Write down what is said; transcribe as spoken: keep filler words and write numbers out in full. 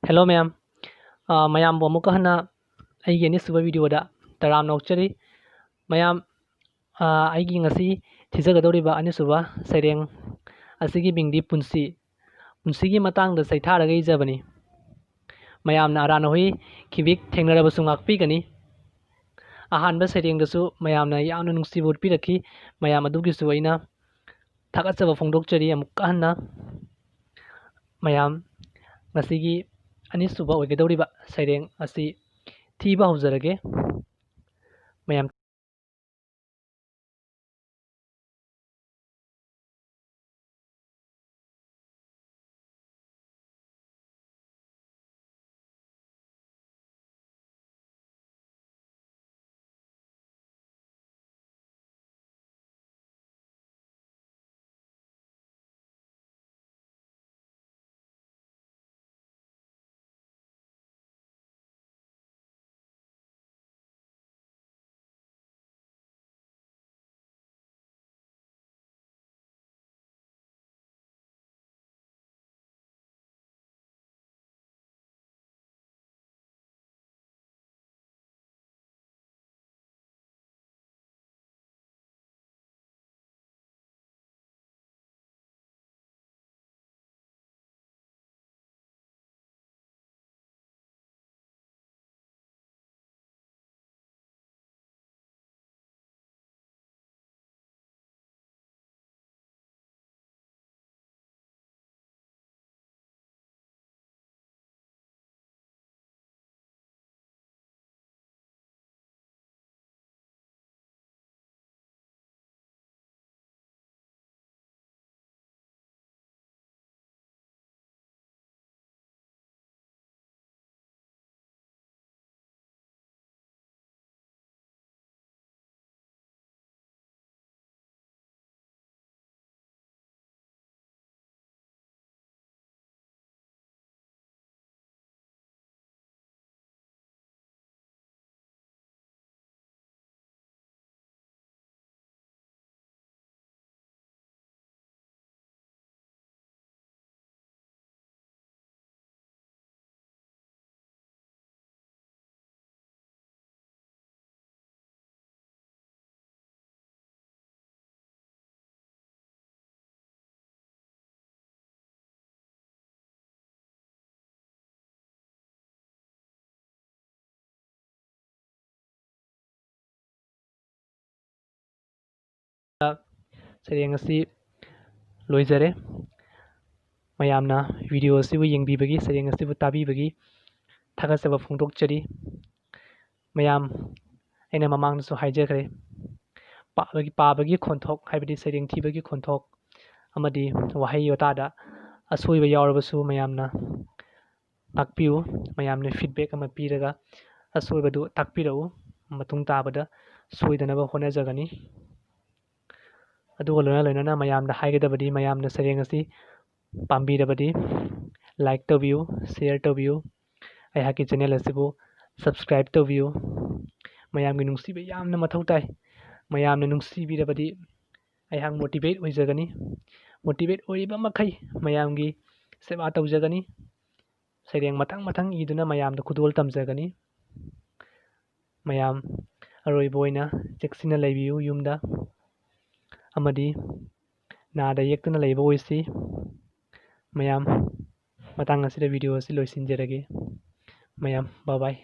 Hello ꯃꯌꯥꯝ꯫ ꯑ, ꯃꯌꯥꯝꯕꯨ ꯑꯃꯨꯛꯀ ꯍꯟꯅ ꯑꯩꯒꯤ ꯑꯅꯤꯁꯨꯕ videoꯗ ꯇꯔꯥꯝꯅ ꯑꯣꯛꯆꯔꯤ꯫ ꯃꯌꯥꯝ, ꯑ, ꯑꯩꯒꯤ ꯉꯁꯤ ꯊꯤꯖꯒꯗꯧꯔꯤꯕ ꯑꯅꯤꯁꯨꯕ ꯁꯩꯔꯦꯡ ꯑꯁꯤꯒꯤ ꯃꯤꯡꯗꯤ ꯄꯨꯟꯁꯤ, ꯄꯨꯟꯁꯤꯒꯤ ꯃꯇꯥꯡꯗ ꯁꯩꯊꯥꯔꯒ ꯏꯖꯕꯅꯤ꯫ ꯃꯌꯥꯝꯅ ꯑꯔꯥꯟ ꯑꯍꯣꯏ ꯈꯤꯕꯤꯛ ꯊꯦꯡꯅꯔꯕꯁꯨ ꯉꯥꯛꯄꯤꯒꯅꯤ꯫ ꯑꯍꯥꯟꯕ ꯁꯩꯔꯦꯡꯗꯁꯨ ꯃꯌꯥꯝꯅ ꯌꯥꯝꯅ ꯅꯨꯡꯁꯤꯕ ꯎꯠꯄꯤꯔꯛꯈꯤ꯫ ꯃꯌꯥꯝ ꯑꯗꯨꯒꯤꯁꯨ ꯑꯩꯅ ꯊꯥꯒꯠꯆꯕ ꯐꯣꯡꯗꯣꯛꯆꯔꯤ ꯑꯃꯨꯛꯀ ꯍꯟꯅ꯫ ꯃꯌꯥꯝ, ꯉꯁꯤꯒꯤ ꯑꯅꯤꯁꯨꯕ ꯑꯣꯏꯒꯗꯧꯔꯤꯕ ꯁꯩꯔꯦꯡ ꯑꯁꯤ ꯊꯤꯕ ꯍꯧꯖꯔꯒꯦ꯫ ꯃꯌꯥꯝ꯫ ꯁꯩꯔꯦꯡ ꯑꯁꯤ ꯂꯣꯏꯖꯔꯦ꯫ ꯃꯌꯥꯝꯅ video ꯑꯁꯤꯕꯨ ꯌꯦꯡꯕꯤꯕꯒꯤ, ꯁꯩꯔꯦꯡ ꯑꯁꯤꯕꯨ ꯇꯥꯕꯤꯕꯒꯤ ꯊꯥꯒꯠꯆꯕ ꯐꯣꯡꯗꯣꯛꯆꯔꯤ꯫ ꯃꯌꯥꯝ, ꯑꯩꯅ ꯃꯃꯥꯡꯗꯁꯨ ꯍꯥꯏꯖꯈ꯭ꯔꯦ, ꯄꯥꯕꯒꯤ, ꯄꯥꯕꯒꯤ ꯈꯣꯟꯊꯣꯛ, ꯍꯥꯏꯕꯗꯤ ꯁꯩꯔꯦꯡ ꯊꯤꯕꯒꯤ ꯈꯣꯟꯊꯣꯛ ꯑꯃꯗꯤ ꯋꯥꯍꯩ ꯋꯥꯇꯥꯗ ꯑꯁꯣꯏꯕ ꯌꯥꯎꯔꯕꯁꯨ ꯃꯌꯥꯝꯅ ꯇꯥꯛꯄꯤꯌꯨ꯫ ꯃꯌꯥꯝꯅ feedback ꯑꯃ ꯄꯤꯔꯒ ꯑꯁꯣꯏꯕꯗꯨ ꯇꯥꯛꯄꯤꯔꯛꯎ꯫ ꯃꯇꯨꯡ ꯇꯥꯕꯗ ꯁꯣꯏꯗꯅꯕ ꯍꯣꯠꯅꯖꯒꯅꯤ꯫ ꯑꯗꯨꯒ ꯂꯣꯏꯅ ꯂꯣꯏꯅꯅ ꯃꯌꯥꯝꯗ ꯍꯥꯏꯒꯗꯕꯗꯤ, ꯃꯌꯥꯝꯅ ꯁꯩꯔꯦꯡ ꯑꯁꯤ ꯄꯥꯝꯕꯤꯔꯕꯗꯤ like ꯇꯧꯕꯤꯌꯨ, share ꯇꯧꯕꯤꯌꯨ, ꯑꯩꯍꯥꯛꯀꯤ channel ꯑꯁꯤꯕꯨ subscribe ꯇꯧꯕꯤꯌꯨ꯫ ꯃꯌꯥꯝꯒꯤ ꯅꯨꯡꯁꯤꯕ ꯌꯥꯝꯅ ꯃꯊꯧ ꯇꯥꯏ꯫ ꯃꯌꯥꯝꯅ ꯅꯨꯡꯁꯤꯕꯤꯔꯕꯗꯤ ꯑꯩꯍꯥꯛ motivate ꯑꯣꯏꯖꯒꯅꯤ꯫ Motivate ꯑꯣꯏꯔꯤꯕ ꯃꯈꯩ ꯃꯌꯥꯝꯒꯤ ꯁꯦꯕꯥ ꯇꯧꯖꯒꯅꯤ꯫ ꯁꯩꯔꯦꯡ ꯃꯊꯪ ꯃꯊꯪ ꯏꯗꯨꯅ ꯃꯌꯥꯝꯗ ꯈꯨꯗꯣꯜ ꯇꯝꯖꯒꯅꯤ꯫ ꯃꯌꯥꯝ ꯑꯔꯣꯏꯕ ꯑꯣꯏꯅ ꯆꯦꯛꯁꯤꯟꯅ ꯂꯩꯕꯤꯌꯨ ꯌꯨꯝꯗ, ꯑꯃꯗꯤ ꯅꯥꯗ ꯌꯦꯛꯇꯨꯅ ꯂꯩꯕ ꯑꯣꯏꯁꯤ꯫ ꯃꯌꯥꯝ, ꯃꯇꯥꯡ ꯑꯁꯤꯗ video ꯑꯁꯤ ꯂꯣꯏꯁꯤꯟꯖꯔꯒꯦ꯫ ꯃꯌꯥꯝ, bye bye꯫